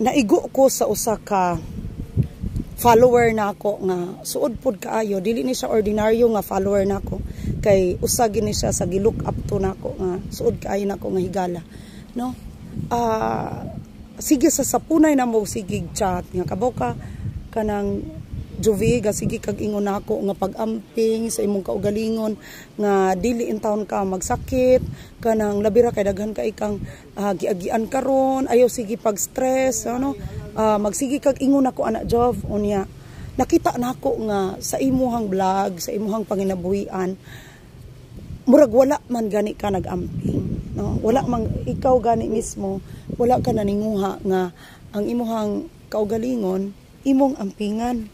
Naigo ko sa usa ka follower nako nga suod pod kaayo. Dili ni siya ordinaryo nga follower nako kay usa gini siya sa gi-look up to nako nga suod kaayo nako nga higala, no? Sige sa sapunay na mo, sige chat nga kabaw ka kanang Jovi, ga sige kag ingon nako nga pag-amping sa imong kaugalingon nga dili in town ka magsakit, kanang labi ra kay daghan ka ikang giagian karon, ayaw sige pag stress, ano, magsige kag ingon nako ana, Jov. Unya nakita nako nga sa imuhang vlog, sa imuhang panginabuhian, murag wala man gani ka nag-amping, no? Wala man ikaw gani mismo, wala ka naninguha nga ang imuhang kaugalingon imong ampingan,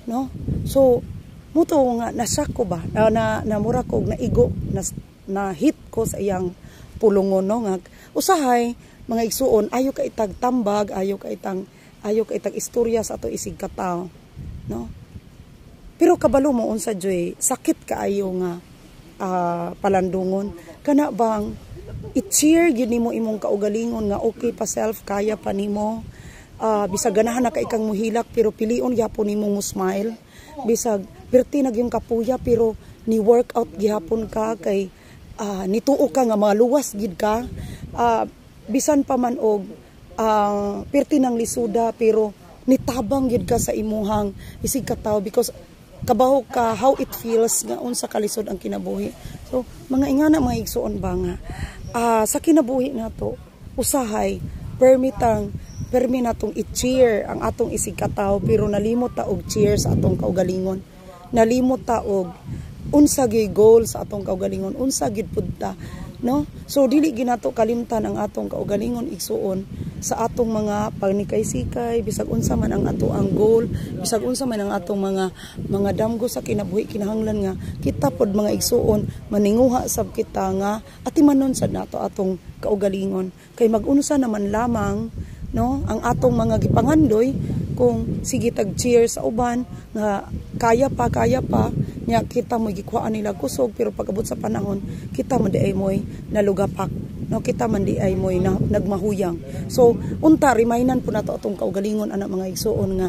no? So muto nga nasak ko ba na, na, na mura ko naigo na, na hit ko sa iyang pulungon, no? Nga usahay, mga igsuon, ayo ka itag tambag, ayo ka itag istorya sa ato isig katawo, no? Pero kabalo mo unsa joy sakit kaayo nga palandungon kana bang i-cheer gyud nimo imong kaugalingon nga okay pa self, kaya pa nimo, bisag ganahan na ka ikang muhilak pero pilion gyapon nimo mo smile, bisag perti na gyud kapuya pero ni workout gihapon ka kay nituo ka nga maluwas gid ka, bisan pa man og perti ng lisuda pero nitabang gid ka sa imuhang isig katawo because kabaw ka how it feels nga unsa kalisod ang kinabuhi. So mga ingana, mga igsuon ba nga sa kinabuhi nato usahay permitang permi natong i-cheer ang atong isig katawo pero nalimot ta og cheer sa atong kaugalingon, nalimot ta og unsa gyud goal sa atong kaugalingon, unsa gyud pud ta, no? So dili ginato kalimtan ang atong kaugalingon, igsuon, sa atong mga pagnikay-sikay. Bisag unsa man ang ato ang goal, bisag unsa man ang atong mga damgo sa kinabuhi, kinahanglan nga kita pod, mga igsuon, maninguha sab kita nga atimanon sad nato atong kaugalingon kay mag-unsa naman lamang, no, ang atong mga gipangandoy kung sige tag cheer sa uban nga kaya pa, kaya pa nya kita mo gikuhaan nila kusog, pero pag-abot sa panahon kita man di ay mo'y nalugapak, no? Kita man di ay mo'y nagmahuyang. So unta remindan po nato atong kaugalingon ana, mga igsuon, nga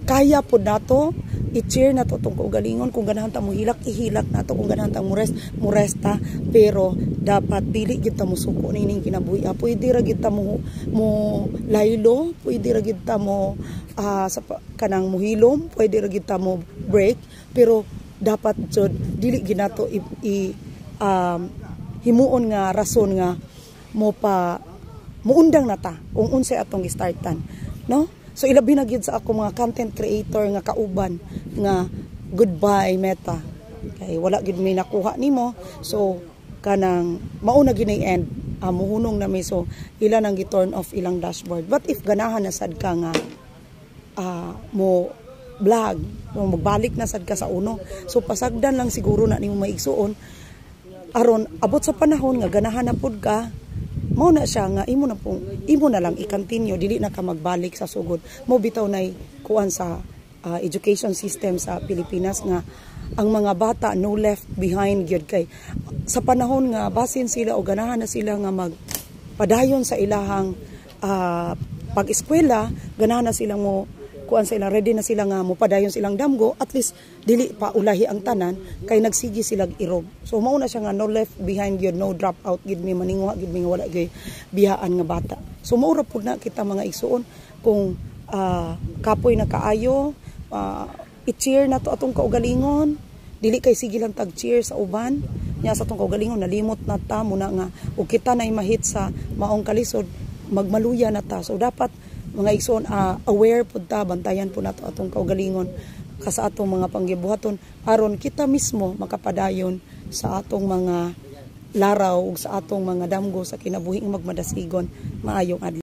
kaya po nato. I-cheer nato atong kaugalingon. Kung ganahan ta mo hilak, ihilak nato. Kung ganahan ta mo rest, mo rest ta, pero dapat dili gid ta mosuko nining kinabuhi. Pwede ra gid ta mo laylo, pwede ra gid ta mo sa kanang muhilom, pwede ra gid ta mo break, pero dapat jud dili ginato i himuon nga rason nga mo pa muundang na ta kung unsay atong gi-startan, no? So ilabi na gyud sa ako mga content creator nga kauban nga goodbye, Meta, kay wala gyud may nakuha nimo. So kanang mauna gyud end, muhunong na mi. So ila nang gi-turn off ilang dashboard. But if ganahan na sad ka nga mo vlog, mo magbalik na sad ka sa uno, so pasagdan lang siguro na nimo, maigsuon, aron abot sa panahon nga ganahan na pud ka, mao na siya nga imo na pong imo na lang i-continue, dili na ka magbalik sa sugod mo. Bitaw nay kuan sa education system sa Pilipinas nga ang mga bata no left behind gyud, kay sa panahon nga basin sila o ganahan na sila nga magpadayon sa ilahang pag-eskwela, ganahan na sila mo kuan sa ilang, ready na sila nga mopadayon silang damgo, at least dili pa ulahi ang tanan kay nagsige sila irog. So mao na siya nga no left behind gyud, no drop out gyud mi, maninguha gyud mi nga wala gyud biyaan nga bata. So mao ra pud na kita, mga igsuon. Kung kapoy na kaayo, i-cheer na to atong kaugalingon. Dili kay sige lang tag cheer sa uban nya sa atong kaugalingon nalimot na ta muna nga ug kita nay mahit sa maong kalisod, magmaluya na ta. So dapat, mga igsoon, aware pud ta, bantayan po nato atong kaugalingon ka sa atong mga panggibuhaton aron kita mismo makapadayon sa atong mga laraw ug sa atong mga damgo sa kinabuhi nga magmadasigon. Maayong adlaw.